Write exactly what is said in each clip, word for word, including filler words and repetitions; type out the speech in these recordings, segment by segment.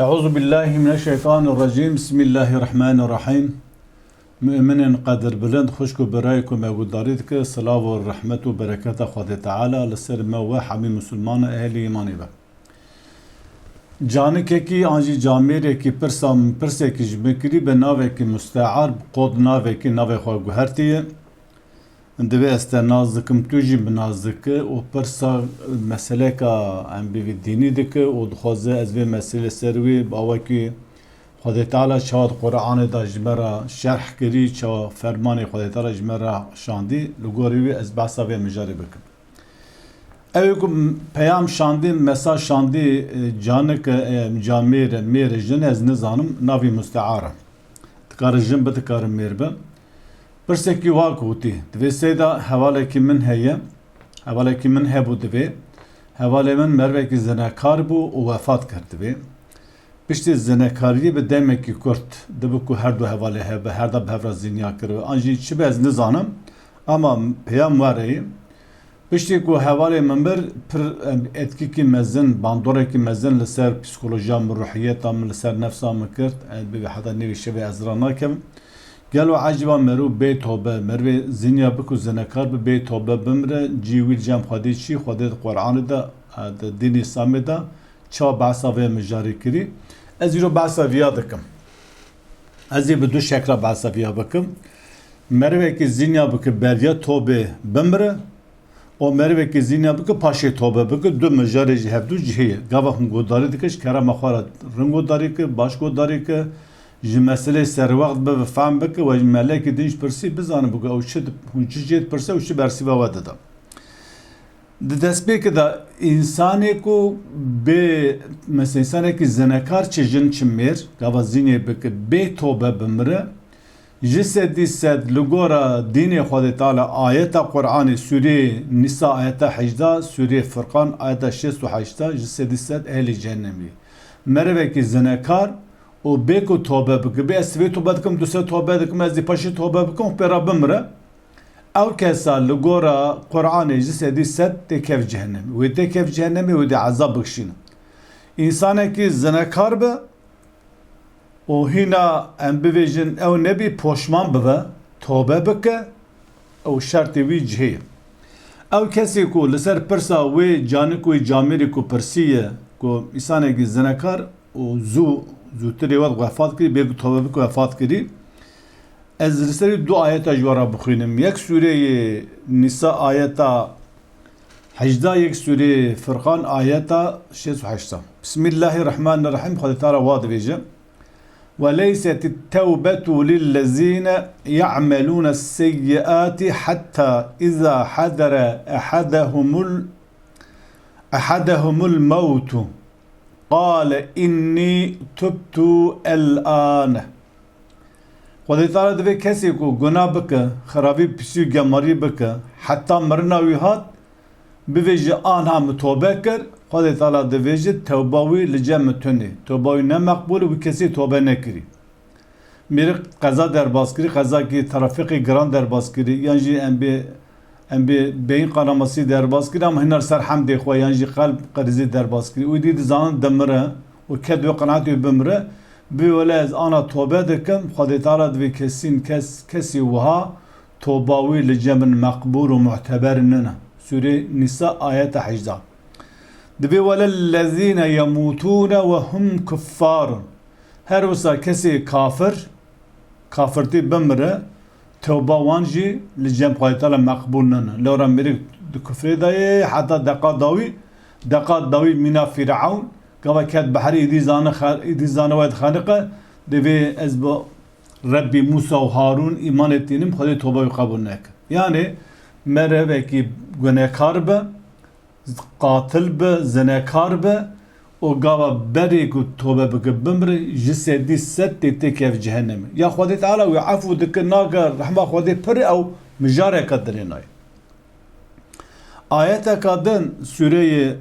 Euzu billahi mineşşeytanirracim. Bismillahirrahmanirrahim. Mu'minên qedirbilind, xwişk û birayê ku me guhdarî dike, silav û rehmet û bereketa Xwedê Teala li ser me û we hemî misilmana ehlî îmanê be. Canikekî an jî camêrekî pirsa min, pirsekî ji min kirî bi navekî mustear, bi kod navekî navê xwe guhertiye. Divê ez te nas dikim, tu jî min nas dike û pirsa meseleka em bivî dînî dike û dixwaze ez vê meselê ser wî bi awekî Xwedê Teala çawa di Qur'anê de ji me re şerh kirî, çawa fermanê Xwedê Teala ji me re şandî, li gorî wî ez behsa vê mijarê bikim. Ew ê ku peyam şandî, mesaj şandî, e, canik e, e, camêr e, mêr e, jin e, ez nizanim, navî mustear e. Dikare jin be, dikare mêr be. Pirsekî wa gotî, divê seyda hevalekî min heye, hevalekî min hebû divê. Hevalê min mervekî zinekar bû û wefat kir divê. Piştî zinekariyê bi demekî kurt, dibe ku her du hevalê hebe, her da bi hev re zîniya kiribe. An jî çi be ez nizanim, ama peyam were ye. Piştî ku hevalê min bir, pir, em, etkîkî mezin, bandorekî mezin li ser psîkolojiya min, ruhiyeta min, li ser nefsa min kir, em, bi heta nêvî şevê ez ra nakevim. Gelo ecîba meriv bê tobe, merivê zîniya bik û zinekar bi, bê tobe bimire, cî wî li cem Xwedê çî, Xwedê di Qur'anê de, e, di dînê Îslamê de, çawa behsa vê mijarê kirî? Ez îro behsa viya dikim. Ez ê bi du şekla behsa viya bikim. Merivekî zîniya bike beriya tobê bimire û merivekî zîniya bike paşê tobe bike. Du mijarê ji hevdu cihê ye. Gava hûn guhdarî dike, ji kerema xwe re rin guhdarî ke, baş guhdarî ke, ji meselê serwext bibe, fehm bike, we ji melekî din jî pirsî bizane, bike ew çi di-, hûn çi jê dipirse û çi bersîva we dida. Di destpêkê de însanê ku bê, mesela însanekî zinekar, çi jin çi mêr, gava zînê bike, bê tobe bimire, ji sedî sed li gora dînê Xwedê Teala, ayeta Qur'anê, sûrê Nîsa ayeta hejda, sûrê Furqan ayeta şêst û heşta, ji sedî sed ehlî cehennemî. Merivekî zinekar û bê ku tobe bike, bê ez sibê tobe dikim, du sed tobe dikim, ez dî paşê tobe bikim, pê re bimire. Ew kesa li gora Qur'anê ji sedî sed tê kev cehennemê. Wê tê kev cehennemê, wê dê ezab bikişîne. Însanekî zinekar be û hîna em bivêjin ew nebî poşman bibe, tobe bike, ew şertê wî cihê ye. Ew kesê ku li ser pirsa wê canik wê camêrê ku pirsiye ku însanekî zinekar û zû, zûtirê wet wefat kirî, bê ku tobe bike wefat kirî, Ez li serî du ayeta ji we re bixwînim. Yek sûreyê Nîsa ayeta hejda, yek sûreyê Furqan ayeta şêst û heşta. Bismillahirrahmanirrahim. Xwedê Teala wa dibêje: "Ve leysetit tewbetu lillezîne ya'melûne seyyi'atî hetta izâ hadere ehadehumul, ehadehumul mewtu." Qale innî tubtu el-ane. Xwedê Teala divê kesê ku guna bike, xirabî, pisî û gemarî bike, heta mirina wî hat, bivêje, anha min tobe kir, Xwedê Teala divêje, tewba wî li cem min tune. Tewba wî ne meqbûl e, wî kesê tobe nekirî. Mêrik qeza derbas kirî, qezakî trafîqê giran derbas kirî, yan jî em bê, em bê beyin kanamasî derbas kirî, ama hîna li ser hemdê xwe yan jî qelb qrizî derbas kirî. Wî dî dizanin dimire û ket wê qenaetê wê bimire. Bê wele ez ana tobe dikim, Xwedê Teala divê kesîn kes, kesî wiha toba wî li cem min meqbûl û muteber nine. Sûrê Nîsa ayeta hejda. Divê wele lezîne yemûtûne ve hum kuffârun. Her wisa kesê kafir, kafirtî bimire, tewba wan jî li cem Xwedê Teala meqbûl nine. Lewra mêrik di kufrê de ye, heta deqa dawî, deqa dawî mîna Fîrewn, gava ket behrê, îdî zane xe-, îdî zane wê dixeniqe, divê ez bi Rebbî Mûsa û Harûn îmanê tînim, Xwedê toba wî qebûl neke. Yanê merevekî gunekar be, qatil be, zinekar be û gava berê ku tobe bike bimire, ji sedî sed tê tê kev cehennemê. Ya Xwedê Teala wî efû dike, nake, rehma Xwedê pir, ew mijareke dilê nayê. Ayeteka din sûreyê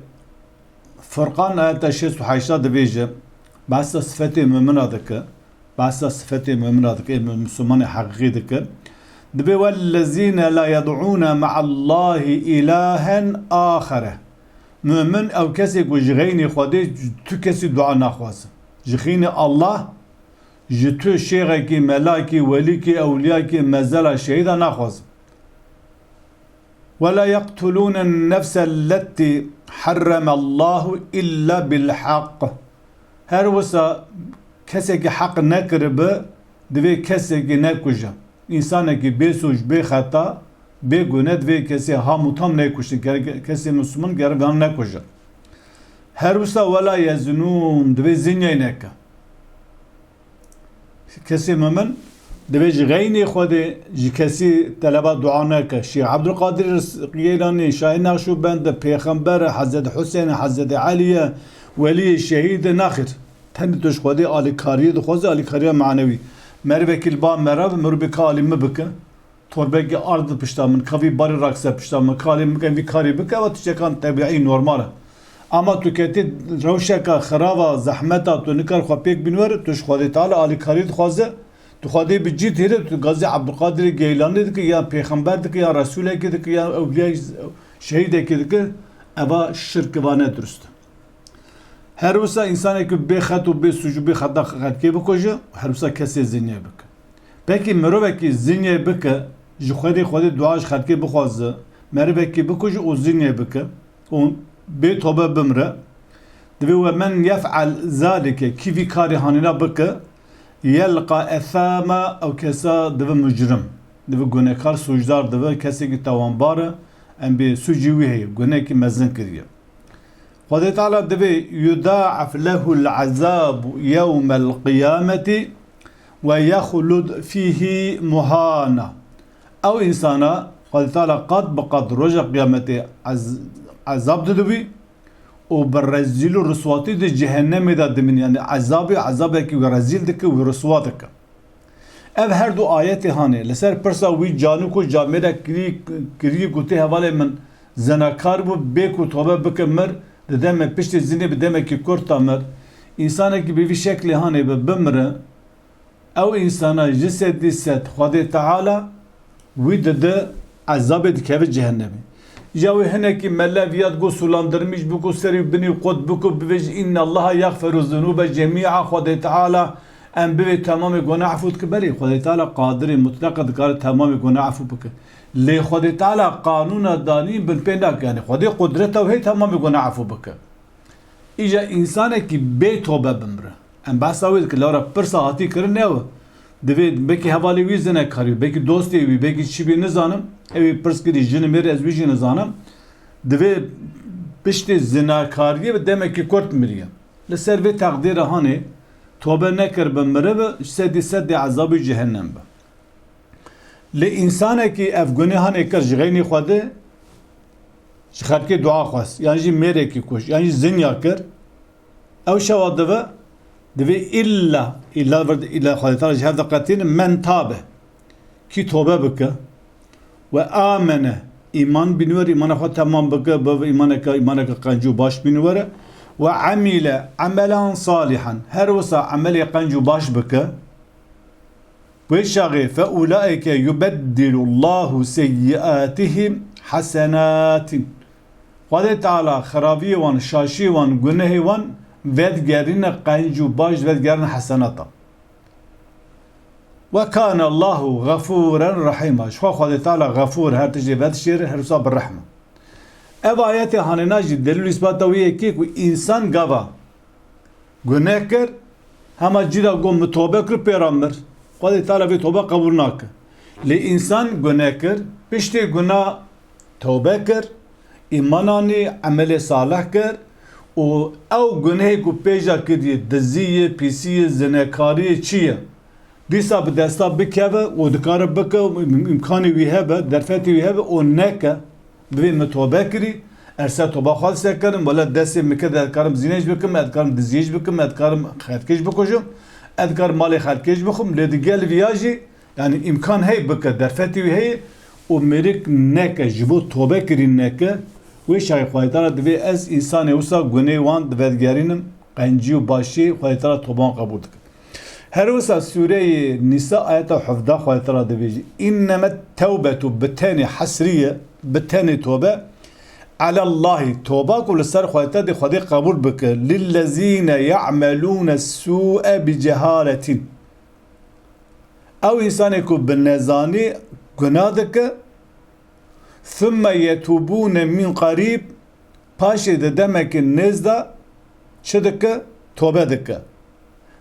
Furqan ayeta şêst û heşta dibêje, behsa sifetê mumina dike. Behsa sifetê mumina dike, ê mu-, Musulmanê heqîqî dike. Dibê, "Wellezîne la yed'ûne me'allâhi îlâhen âxere." Mumin ew kesê ku ji xeynî Xwedê tu kesî dua naxwaze. Ji xînê Allah, ji tu şêxekî, melakî, welîkî, ewliyakî, mezela şehîda naxwazim. "Ve la yeqtulûne nefse letî harremallahu illa bil haqq." Her wisa kesekî heq nekiribi, divê kesekî nekuje. Însanekî bê sûc, bê xeta, bê gune divê kesê ham û tam nekuştin. Ger-, kesê Misliman gerivan nekuje. Her wisa "Ve la yeznûn", divê zinyay neke. Kesê mumin divê ji xeynê Xwedê ji kesî teleba dua neke. Şêx Ebdulqadir Geylanî, Şahî Neqşûbend, Pêxember, Hezretî Husên, Hezretî Elî ye, welî ye, şehîd e, naxir. Tenê tu ji Xwedê alîkariyê dixwaze, alîkariya manewî. Merivekî li ba mera bi, mirov bê ka alî min bike. Torbekê ard pişta min, ka vî barî rakse pişta min, ka alî min bike, vî karî bike, ev tiştekan tebîî, normal e. Ama tu ketî rewşeka xirava, zehmeta tu nikar xwe pêk bînwere, tu ji Xwedê Teala alîkarî dixwaze, tu Xwedê bi cî dihêle, tu gazî Ebdulqadirê Geylanî dike, ya pêxember dike, ya resûlekê dike, ya ewliya şehîdekê dike, eva şirk, eva ne dirust e. Her wisa însanekî bê xet û bê sûc û bê xeta xelkê bikuje, her wisa kesê zinyê bike. Pekî mirovekî zinyê bike, ji Xwedê, Xwedê dua ji xelkê bixwaze, merivekî bikuje û zinyê bike û bê tobe bimre, divê "Ve men yef'al zalike", kî vî karê hanîna bike, "yelqa esama", ew kesa dibe mucrim, dibe gunekar, sûcdar dibe, kesekî tawanbar e, em bê sûcî wî heye, gunekî mezin kiriye. Xwedê Teala divê "yudaef lehul azabu yewmel qiyameti ve yexlud fîhî muhana." Ew însana Xwedê Teala qat bi qat roja qiyametê ez-, ezab dide wî û bi rezîl û riswatî di cehennemê de dimîne. Yanî ezabê, ezabekî wî rezîl dike, wî riswa dike. Ev her du ayetê hanê li ser pirsa wî canû ku camêrek kirî, kirî ku tê hevalê min zinakar bû, bê ku tobe bike mir, di deme piştê zinê bi demekî kurt de mir. Însanekî bi vî şeklê hanê bi bimire, ew însana ji sedî sed Xwedê Teala wî dide ezabê, dikeve cehennemê. Ya wê hinekî mele viya digo sulandırmış biko, serî binî qut biko, bivêj, "Innallaha yagfiru zunuba cemîa", Xwedê Teala em bivê temamê gunah efû dike. Belê, Xwedê Teala qadirê mutleq e, dikare temamê gunah efû bike. Lê Xwedê Teala qanûna danî bin pê nake. Yanî Xwedê qudreta wê heye temamê gunah efû bike. Îja însanekî bê tobe bimre. Em behsa wê dikin, lewra pirsa hatî kirin ne ew. Divê belkî hevalê wî zinekarî, belkî dostê wî, belkî çi bî nizanim. Ew ê pirs kirî, jinê mêrê, ez wî jî nizanim. Divê piştê zinakariyê bi demekî kurt miriye. Li ser vê teqdîra hanê tobe nekir bi miribe, sedî sedê ezabê cehennem be. Lê însanekî ev gunê hanê kir ji xeynî Xwedê, ji xelkê dua xwest, yan jî mêrekî kuşt, yan jî zinya kir, ew şewa dibe, divê îlla, îlla vir, îlla Xwedê Teala ji hev diqetîne, men tabe, kî tobe bike, we amene, îman bînwer, îmana xwe temam bike, bi îmaneke, îmaneke qenc û baş bînwere, we emîle emelan salihan, her wisa emelê qenc û baş bike, Wê çaxê, "Fe ulaike yubeddilullahu seyyiatihim hasenatin." Xwedê Teala xirabiyê wan, şaşiyê wan, gunehê wan vedgerîne qenc û baş, vedgerîne hesenata. "Ve kane Allahu xefûren rehîma." Ji xwe Xwedê Teala xefûr, her tiştê vedişêre, her wisa bi rehm e. Ev ayetê hanêna jî delîl û îsbata wê yekê ku însan gava Guneh kir, hema cî de got, "Min tobe kir", pê re mir. Xwedê Teala vê tobe qebûl nake. Lê însan guneh kir, piştê guna tobe kir, îman anî, emelê salih kir û ew gunehê ku pêja kiriye, dizî ye, pîsî ye, zinekarî ye, çi ye? Dîsa bi desta bikeve û dikare bike, im-, îmkanê wî hebe, derfetê wî hebe û neke, bivê min tobe kirî, ez ser toba xwe sekirim, wele destê min kir, ez dikarim zînê jî bikim, ez dikarim diziyê jî bikim, ez dikarim xelkê jî bikujim, ez dikarim malê xelkê jî bixwim, lê di gel viya jî, yanî îmkan heye bike, derfetê wî heye û mêrik neke, ji bo tobe kirî neke, wê çaxê Xwedê Teala divê ez însanê wisa gunê wan divegerînim, qencî û başî Xwedê Teala toban qebûl dike. Her wisa Sûreyê Nîsa ayeta hevdeh Xwedê Teala dibêje, "Înnemet tewbetu", bi tenê hesrî ye, bi tenê tobe, Alallahî, toba ku li ser Xwedê te dê Xwedê qebûl bike. Lillezîne ya'melûne sû'e bi cehaletin. Ew însanê ku bi nezanî guna dike, thumme yetûbûne min qarîb, paşê di demekî nêz de çi dike? Tobe dike.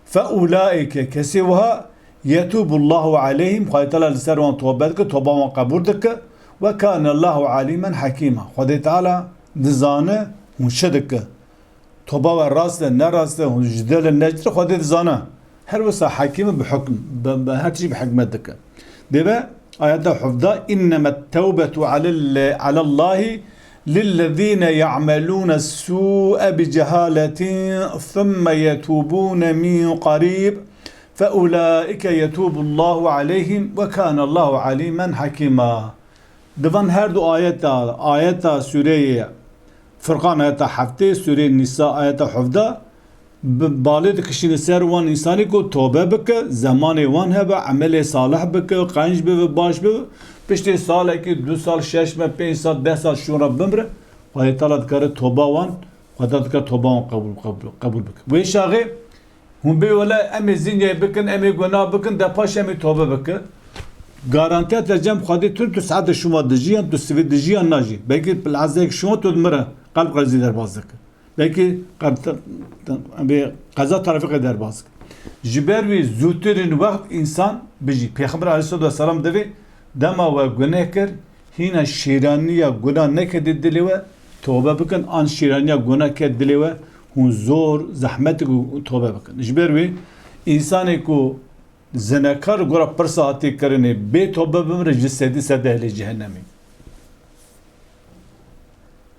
Fe ulaîke, kesê wiha, yetûbullahu aleyhim, Xwedê Teala li ser wan tobe dike, toba wan qebûl dike. Ve kânallahu alîmen hekîma. Xwedê Teala dizane hûn çi dike. Toba we rast e, ne rast e, hûn ji dilê necdir, Xwedê dizane. Her wisa hekîm e, bi hukm, bi, bi her tiştî bi hikmet dike. Dê ve ayeta hevdeh, innemet tewbetu alel-, alallahî lillezîne ya'melûne sû'e bi cehaletin thumme yetûbûne min qarîb fe ulaîke yetûbullahu aleyhim ve kânallahu alîmen hekîma. Di van her du ayeta, ayeta sûreyê Furqan ayeta heftê, sûreyê Nîsa ayeta hevdeh, bi-, balê dikişîne ser wan însanî ku tobe bike, zemanê wan hebe, emelê salih bike, qenc bibe, baş bibe, piştê salekî, du sal, şeş me, pênc sal, deh sal şûn re bimre, Xwedê Teala dikare toba wan, Xwedê dikare toba wan qebûl, qebûl, qebûl bike. Wê şaxê, hûn bê wele em ê zîngeyê bikin, em ê gunah bikin, de paş em ê tobe bikin. Garantiya te cem Xwedê tu, tu saete şûma dijî yan tu sivê dijî yan najî. Belkî lehzeyek şûma tu dimire, qelb qerzî derbas dike. Belkî qe-, te-, te-, bê qeza trafîkê derbas dike. Ji ber wî zûtirîn wext însan bijî. Pêxember aleyhisselatu vesselam divê dema we guneh kir, hîna şîraniya guna neke di dilê we, tobe bikin, an şîraniya guna ke dilê we, hûn zor, zehmet ku tobe bikin. Ji ber wê, însanê ku zinekar gora pirsa hatî kirinê, bê tobe bimre, ji sedî sed ehlê cehennemê.